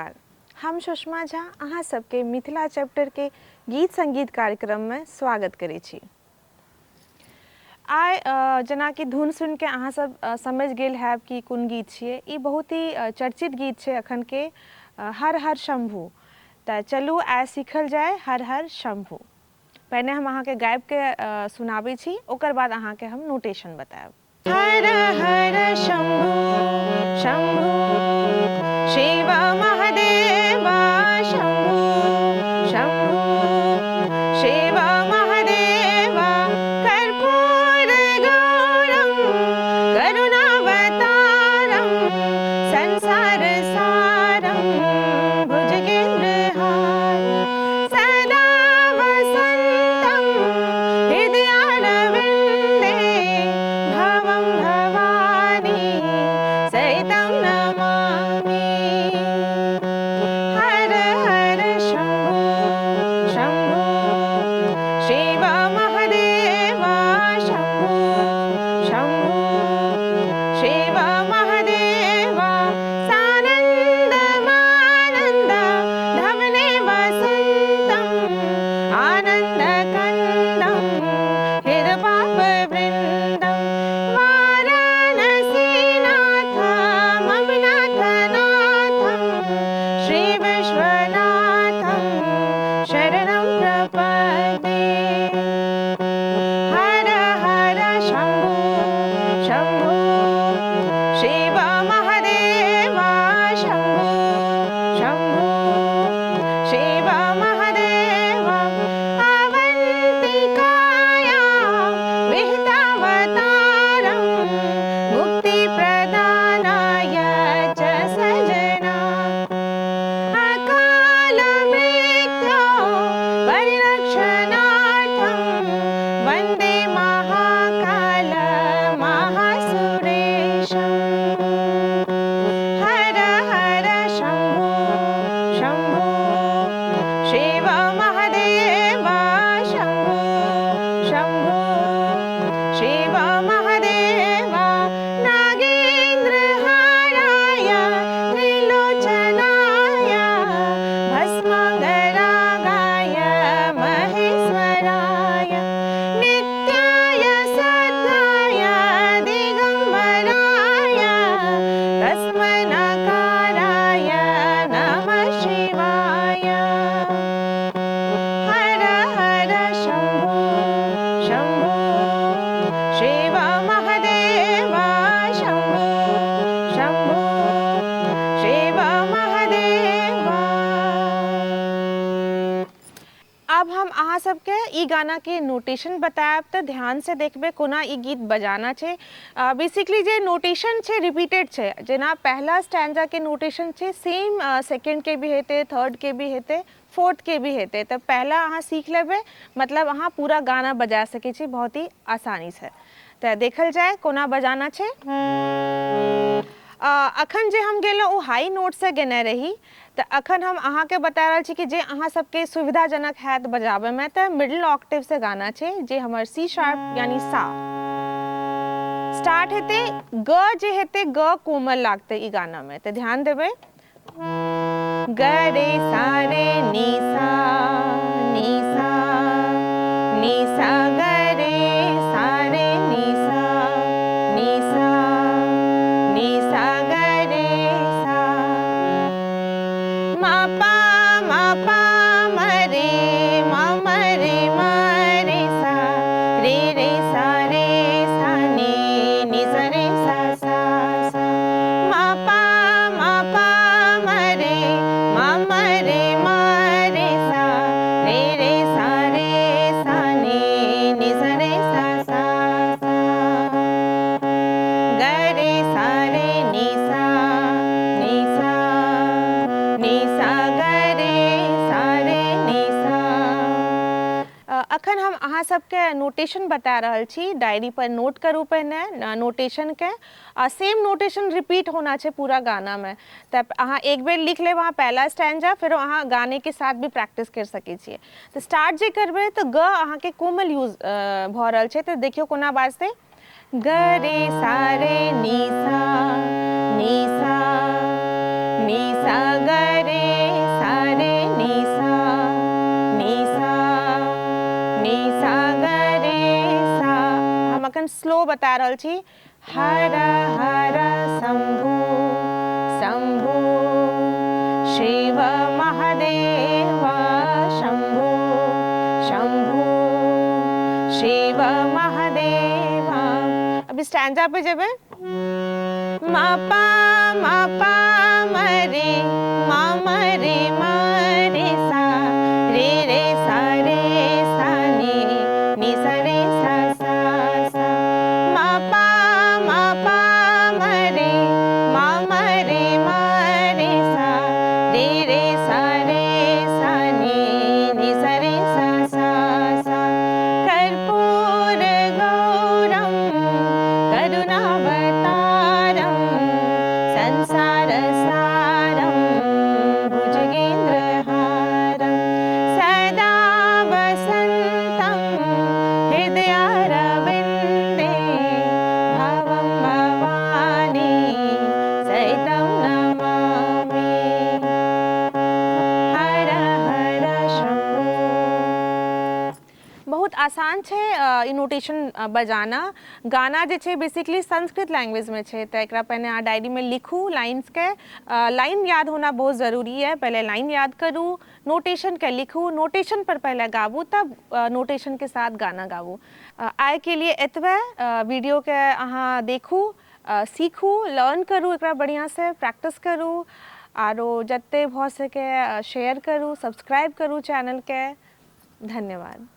नमस्कार, हम सुषमा झा अहाँ सबके मिथिला चैप्टर के गीत संगीत कार्यक्रम में स्वागत करै छी। आइ जेनाकि धुन सुनिके अहाँ सब समझि गेल हैब कि कोन गीत छियै। ई बहुत ही चर्चित गीत छै अखन के, हर हर शंभू। तऽ चलू आइ सीखल जाय हर हर शंभू। पहिने हम अहाँके गाबिके सुनाबै छी, ओकर बाद अहाँके हम नोटेशन बतायब। हर हर शंभू शंभू शिव महादेवा शंभू शंभू शिव महादेवा कर्पूर गौरम करुणावतारम संसार सारम भुजगेन्द्रहार सदा वसंतम हृदयारविन्दे भवं भवानी सहितं नमामि। हर हर शंभू शंभू शिव महादेवा शंभू शंभू शिव महादेवा सानन्दमानन्द धवने वसन्तं आनन्दकन्दं हृदपापवृन्दं वाराणसीनाथ मम नाथनाथं श्रीविश्वनाथं शरणं प्रपद्ये। हर हर शंभू शंभू शिव महादेवा शंभू शंभू शिव महादेवा अवन्तिकाया विहितावतारं मुक्तिप्रदानाय च सजना अकाल मृत्यो परिरक्षणार्थं वन्दे महाकाल महासुरेशम्। हर हर शंभू शंभू शिव महादेवा शंभू शंभू शिव महादेवा नागेन्द्रहाराय त्रिलोचनाय भस्मांगरागाय महेश्वराय नित्याय सत्याय दिगंबराय तस्मै नकाराय नमः शिवाय। हर हर शंभू शंभू शिव महादेवा शंभू शंभू शिव महादेवा। अब हम अहाँ सबके ई गाना के नोटेशन बतायब, तऽ ध्यान से देखबै कोना ई गीत बजाना छै। बेसिकली जे नोटेशन छै रिपीटेड छै, जेना पहला स्टैंजा के नोटेशन छै सेम सेकंड के भी हेतै, थर्ड के भी हेतै, फोर्थ के भी हेतै। तऽ पहला अहाँ सीख लेबै, मतलब अहाँ पूरा गाना बजा सकै छी बहुत ही आसानी से। तऽ देखल जाय कोना बजाना छै। अखन जे हम गेलहुँ ओ हाई नोटसँ गेने रही, तऽ अखन हम अहाँके बता रहल छी कि जे अहाँ सबके सुविधाजनक हैत बजाबैमे तऽ मिडिल ऑक्टिवसँ गाना छै, जे हमर सी शार्प यानी सा स्टार्ट हेतै, ग जे हेतै ग कोमल लागतै ई गानामे, तऽ ध्यान देबै। ग रे सा रे नी सा नी सा नी सा ग रे सा रे नी सा नी सा नी सा ग रे सा मा पा म रे मा म रे म रे सा रे रे सा रे सा नी नी सा रे सा सा सा मा पा म रे मा म रे म रे सा रे रे सा रे सा नी नी सा रे सा सा सा ग रे सा रे नी सा नी सा नी सा ग रे सा रे नी सा। अखन हम अहाँ सबके नोटेशन बता रहल छी, डायरी पर नोट करू पहिने नोटेशन के, आ सेम नोटेशन रिपीट होना छै पूरा गाना में। तऽ अहाँ एक बेर लिख लेब अहाँ पहला स्टैंजा, फिर अहाँ गाने के साथ भी प्रैक्टिस कर सकै छियै। तऽ स्टार्ट जे करबै तऽ ग अहाँके कोमल यूज भऽ रहल छै, तऽ देखियौ कोना बाजतै। ग रे सा रे नी सा नी सा नी सा ग रे सा रे नी सा, नी सा, नी सा ग रे सा। हम अखन स्लो बता रहल छी। हर हर शंभु शंभु शिव महादेव शंभु शंभु शिव महादेव। अभी स्टैंजा पे जेबै। मा पा मा पा म रे मा म रे म रे सा रे रे सा रे सा नी नी सा रे सा सा सा। मा पा मा पा म रे मा म रे म रे सा रे रे सा रे सा नी नी सा रे सा सा सा। कर्पूर गौरम करुणावतारम संसार सारम भुजगेन्द्रहारम सदा वसन्तं हृदयारविन्दे भवं भवानी सहितं नमामि। हर हर शंभु। बहुत आसान छै ई नोटेशन बजाना। गाना जे छै बेसिकली संस्कृत लैंग्वेज में छै, तऽ एकरा पहिने अहाँ डायरी में लिखू लाइन्स के। लाइन याद होना बहुत जरूरी है। पहले लाइन याद करू, नोटेशन के लिखू, नोटेशन पर पहले गाबू, तब नोटेशन के साथ गाना गाबू। आइ के लिए एतबे। वीडियो के अहाँ देखू, सीखू, लर्न करू, एकरा बढ़िया से प्रैक्टिस करू, आरो जते भऽ सके शेयर करू, सब्सक्राइब करू चैनल के। धन्यवाद।